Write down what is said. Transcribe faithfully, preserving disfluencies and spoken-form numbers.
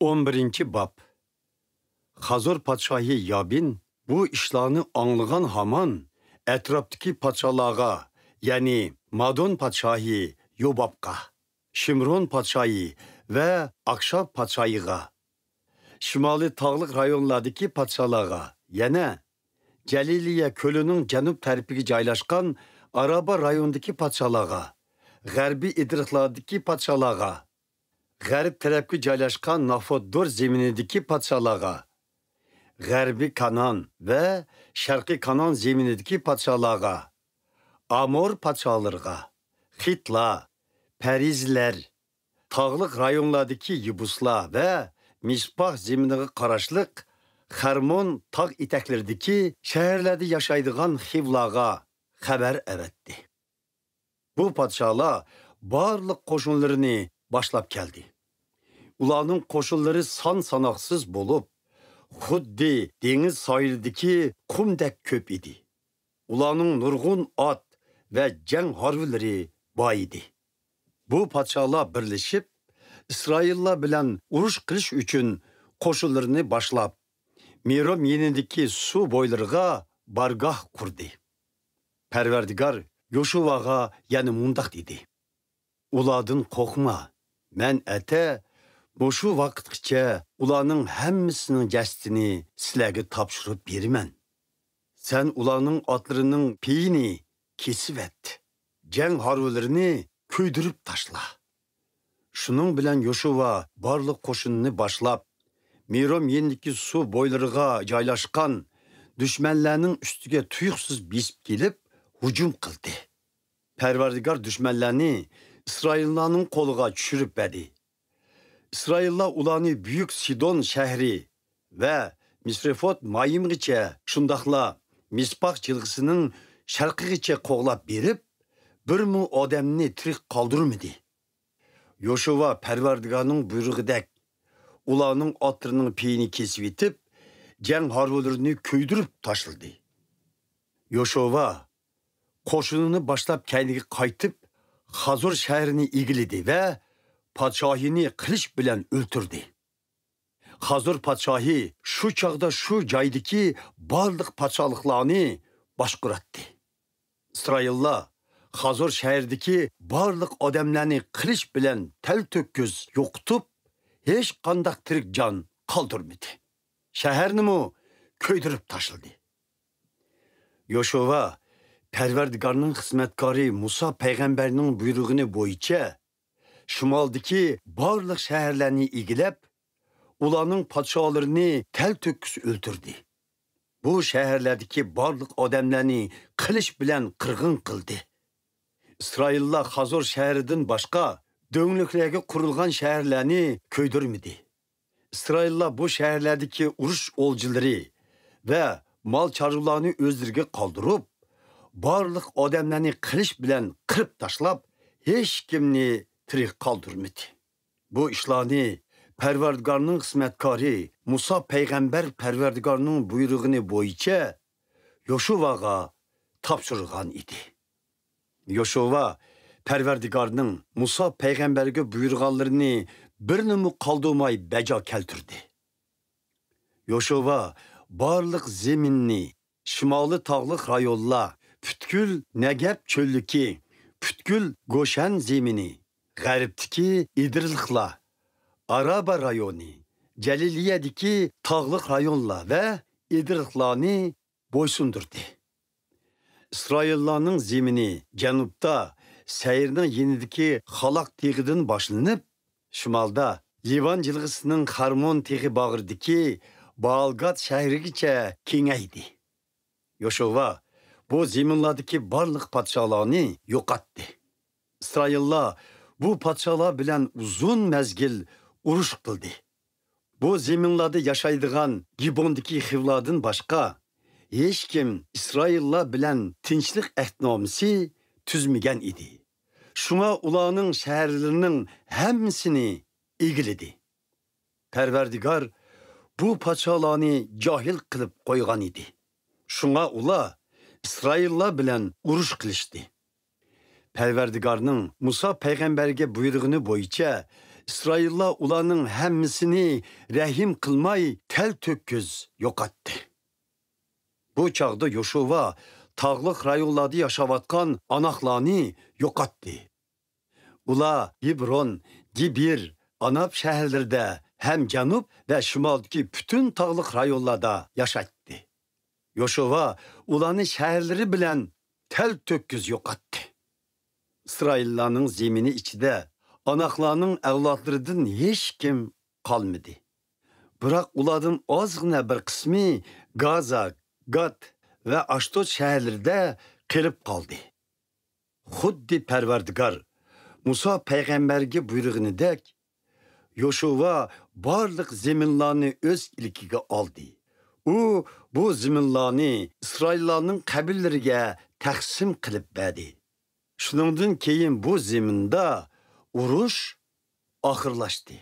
ئون بىرىنچى باب. خازور پادىشاھى يابىن بۇ ئىشلارنى ئاڭلىغان ھامان ئەتراپتىكى پادىشاھلارغا، يەنى مادون پادىشاھى يوبابقا، شىمرون پادىشاھى ۋە ئاكشاپ پادىشاھىغا، شىمالىي تاغلىق رايونلاردىكى پادىشاھلارغا، يەنە جەلىلىيە كۆلىنىڭ جەنۇب تەرىپىگە جايلاشقان ئارابا رايونىدىكى پادىشاھلارغا، غەربىي ئىدرىقلاردىكى پادىشاھلارغا، غەرب تەرەپكە جايلاشقان نافوت دور زېمىنىدىكى پادىشاھلارغا، غەربىي كانان ۋە شەرقىي كانان زېمىنىدىكى پادىشاھلارغا، ئامور پادىشاھلىرىغا، خىتلار، پەرىزلەر، تاغلىق رايونلاردىكى يېبۇسلار ۋە مىسپاھ زېمىنىغا قاراشلىق خەرمون تاغ ئېتەكلىرىدىكى شەھەرلەردە ياشايدىغان خىۋلارغا خەۋەر ئەۋەتتى. بۇ پادىشاھلار بارلىق قوشۇنلىرىنى باشلاپ كەلدى. ئۇلارنىڭ قوشۇنلىرى سان-ساناقسىز بولۇپ، خۇددى دېڭىز ساھىلىدىكى قۇمدەك كۆپ ئىدى. ئۇلارنىڭ نۇرغۇن ئات ۋە جەڭ ھارۋىلىرى بار ئىدى. بۇ پادىشاھلار بىرلىشىپ، ئىسرائىللار بىلەن ئۇرۇش قىلىش ئۈچۈن قوشۇنلىرىنى باشلاپ، مېروم يېنىدىكى سۇ بويلىرىغا بارگاھ قۇردى. پەرۋەردىگار يوشۇۋاغا يەنە مۇنداق دېدى: «ئۇلاردىن قورقما، مەن ئەتە مۇشۇ ۋاقىتقىچە ئۇلارنىڭ ھەممىسىنىڭ جەسىتىنى سىلەرگە تاپشۇرۇپ بېرىمەن. سەن ئۇلارنىڭ ئاتلىرىنىڭ پېيىنى كېسىۋەت، جەڭ ھارۋىلىرىنى كۆيدۈرۈپ تاشلا.» شۇنىڭ بىلەن يوشۇۋا بارلىق قوشۇنىنى باشلاپ، مېروم يېنىدىكى سۇ بويلىرىغا جايلاشقان دۈشمەنلەرنىڭ ئۈستىگە تۇيۇقسىز بېسىپ كېلىپ، ھۇجۇم قىلدى. پەرۋەردىگار دۈشمەنلەرنى ئىسرائىللارنىڭ قولىغا چۈشۈرۈپ بەردى. ئىسرائىللار ئۇلارنى بۈيۈك سىدون شەھىرى ۋە مىسرېفوت مايىمغىچە، شۇنداقلا مىسپاھ جىلغىسىنىڭ شەرقىگىچە قوغلاپ بېرىپ، بىرمۇ ئادەمنى تىرىك قالدۇرمىدى. يوشۇۋا پەرۋەردىگارنىڭ بۇيرۇقىدەك ئۇلارنىڭ ئاتلىرىنىڭ پېيىنى كېسىۋېتىپ، جەڭ ھارۋىلىرىنى كۆيدۈرۈپ تاشلىدى. يوشۇۋا قوشۇنىنى باشلاپ كەينىگە قايتىپ، خازور شەھىرىنى ئىگىلىدى ۋە پادىشاھىنى قىلىچ بىلەن ئۆلتۈردى. خازور پادىشاھى شۇ چاغدا شۇ جايدىكى بارلىق پادىشاھلىقلارنى باشقۇراتتى. ئىسرائىللار خازور شەھىرىدىكى بارلىق ئادەملەرنى قىلىچ بىلەن تەلتۆكۈس يوقىتىپ، ھېچقانداق تىرىك جان قالدۇرمىدى. شەھەرنىمۇ كۆيدۈرۈپ تاشلىدى. يوشۇۋا پەرۋەردىگارنىڭ خىزمەتكارى مۇسا پەيغەمبەرنىڭ بۇيرۇغىنى بويىچە شىمالدىكى بارلىق شەھەرلەرنى ئىگىلەپ، ئۇلارنىڭ پادىشاھلىرىنى تەلتۆكۈس ئۆلتۈردى. بۇ شەھەرلەردىكى بارلىق ئادەملەرنى قىلىچ بىلەن قىرغىن قىلدى. ئىسرائىللار خازور شەھىرىدىن باشقا دۆڭلۈكلەرگە قۇرۇلغان شەھەرلەرنى كۆيدۈرمىدى. ئىسرائىللار بۇ شەھەرلەردىكى ئۇرۇش ئولجىلىرى ۋە مال چارۋىلارنى ئۆزلىرىگە قالدۇرۇپ، بارلىق ئادەملەرنى قىلىچ بىلەن قىرىپ تاشلاپ، ھېچكىمنى تىرىك قالدۇرمىدى. بۇ ئىشلارنى پەرۋەردىگارنىڭ خىزمەتكارى مۇسا پەيغەمبەر پەرۋەردىگارنىڭ بۇيرۇغىنى بويىچە يوشۇۋاغا تاپشۇرغان ئىدى. يوشۇۋا پەرۋەردىگارنىڭ مۇسا پەيغەمبەرگە بۇيرۇغانلىرىنى بىرنىمۇ قالدۇرماي بەجا كەلتۈردى. يوشۇۋا بارلىق زېمىننى، شىمالىي تاغلىق رايونلار، پۈتكۈل نەگەب چۆللۈكى، پۈتكۈل گوشەن زېمىنى، غەربتىكى ئىدرىلىقلار، ئارابا رايونى، جەلىلىيەدىكى تاغلىق رايونلار ۋە ئىدرىلىقلارنى بويسۇندۇردى. ئىسرائىللارنىڭ زېمىنى جەنۇبتا سەيىرنىڭ يېنىدىكى خالاق تېغىدىن باشلىنىپ، شىمالدا لىۋان جىلغىسىنىڭ خارمون تېغى باغرىدىكى بائالگاد شەھىرىگىچە كېڭەيدى. يوشۇۋا بۇ زېمىنلاردىكى بارلىق پادىشاھلارنى يوقاتتى. ئىسرائىللار بۇ پادىشاھلار بىلەن ئۇزۇن مەزگىل ئۇرۇش قىلدى. بۇ زېمىنلاردا ياشايدىغان گىبوندىكى خىۋلاردىن باشقا ھېچكىم ئىسرائىللار بىلەن تىنچلىق ئەھدنامىسى تۈزمىگەن ئىدى. شۇڭا ئۇلارنىڭ شەھەرلىرىنىڭ ھەممىسىنى ئىگىلىدى. پەرۋەردىگار بۇ پادىشاھلارنى جاھىل قىلىپ قويغان ئىدى. شۇڭا ئۇلار ئىسرائىللار بىلەن ئۇرۇش قىلىشتى. پەرۋەردىگارنىڭ مۇسا پەيغەمبەرگە بۇيرۇغىنى بويىچە ئىسرائىللار ئۇلارنىڭ ھەممىسىنى رەھىم قىلماي تەلتۆكۈس يوقاتتى. بۇ چاغدا يوشۇۋا تاغلىق رايونلاردا ياشاۋاتقان ئاناقلارنى يوقاتتى. ئۇلار ھېبرون، گېبىر، ئاناپ شەھەرلىرىدە ھەم جەنۇب ۋە شىمالدىكى پۈتۈن تاغلىق رايونلاردا ياشايتتى. يوشۇۋا ئۇلارنى شەھەرلىرى بىلەن تەلتۆكۈس يوقاتتى. ئىسرائىللارنىڭ زېمىنى ئىچىدە ئاناقلارنىڭ ئەۋلادلىرىدىن ھېچكىم قالمىدى. بىراق ئۇلاردىن ئازغىنە بىر قىسمى گازا، گات ۋە ئاشدود شەھەرلىرىدە قېلىپ قالدى. خۇددى پەرۋەردىگار مۇسا پەيغەمبەرگە بۇيرۇغىنىدەك، يوشۇۋا بارلىق زېمىنلارنى ئۆز ئىلكىگە ئالدى. ئۇ بۇ زېمىنلارنى ئىسرائىللارنىڭ قەبىلىلىرىگە تەقسىم قىلىپ بەردى. شۇنىڭدىن كېيىن بۇ زېمىندا ئۇرۇش ئاخىرلاشتى.